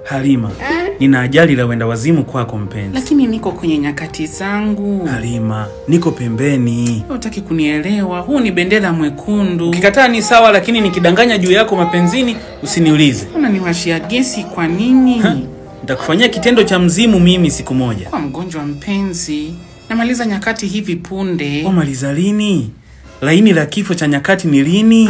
Halima, nina ajali la wenda wazimu kwako mpenzi. Lakini niko kwenye nyakati zangu. Halima, niko pembeni. Hutaki kunielewa, huu ni bendera mwekundu. Ukikataa ni sawa, lakini nikidanganya juu yako mapenzini usiniulize. Unaniwashia gesi kwa nini? Nitakufanyia kitendo cha mzimu mimi siku moja. Kwa mgonjwa mpenzi, namaliza nyakati hivi punde. Wamaliza lini? Laini la kifo cha nyakati ni lini?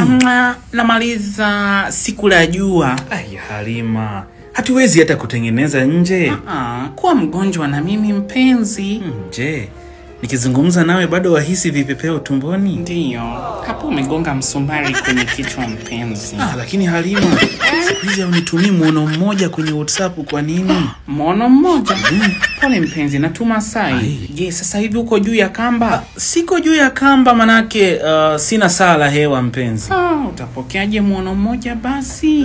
Namaliza siku la jua. Ai Halima, hatuwezi hata kutengeneza nje. Kuwa mgonjwa na mimi mpenzi. Je, nikizungumza nawe bado wahisi vipepeo tumboni? Ndiyo, hapo umegonga msumari kwenye kichwa mpenzi. Lakini Halima, siku hizi haunitumii muono mmoja kwenye WhatsApp kwa nini? Muono mmoja? Pole mpenzi, natuma sai. Je, sasa hivi uko juu ya kamba? Siko juu ya kamba manake sina saa la hewa mpenzi. Utapokeaje muono mmoja basi?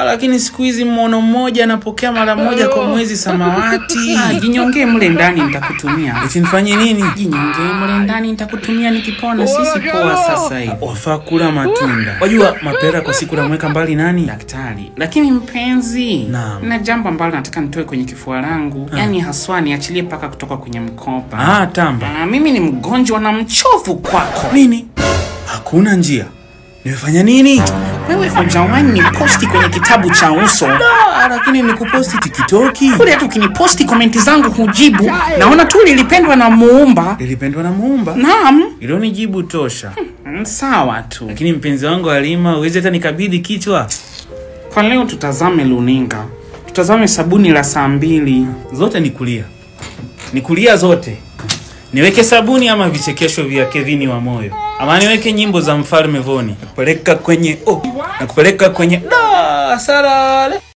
Lakini siku hizi muono mmoja napokea mara moja kwa mwezi samawati. Jinyongee mle ndani nitakutumia. Eti nifanye nini? Jinyongee mle ndani nitakutumia nikipona. Sisi poa sasa hivi. Wafaa kula matunda. Wajua mapera kwa siku namweka mbali nani? Daktari. Lakini mpenzi, na jambo ambalo nataka nitoe kwenye kifua langu. Yaani haswa niachilie paka kutoka kwenye mkoba. Tamba. Mimi ni mgonjwa na mchovu kwako. Nini? Hakuna njia. Nimefanya nini? Wewe hujawahi niposti kwenye kitabu cha uso. Lakini nikuposti TikTok. Kule tu ukiniposti komenti zangu hujibu. Naona tu lilipendwa na Muumba. Lilipendwa na Muumba? Naam. Ilo ni jibu tosha. Sawa tu. Lakini mpenzi wangu Halima, uweze hata nikabidhi kichwa. Kwa leo tutazame luninga. Tutazame sabuni la saa 2. Zote ni kulia. Ni kulia zote. Niweke sabuni ama vichekesho vya Kevini wa moyo? Ama niweke nyimbo za Mfalme Voni? Nakupeleka kwenye nakupeleka kwenye da sarale.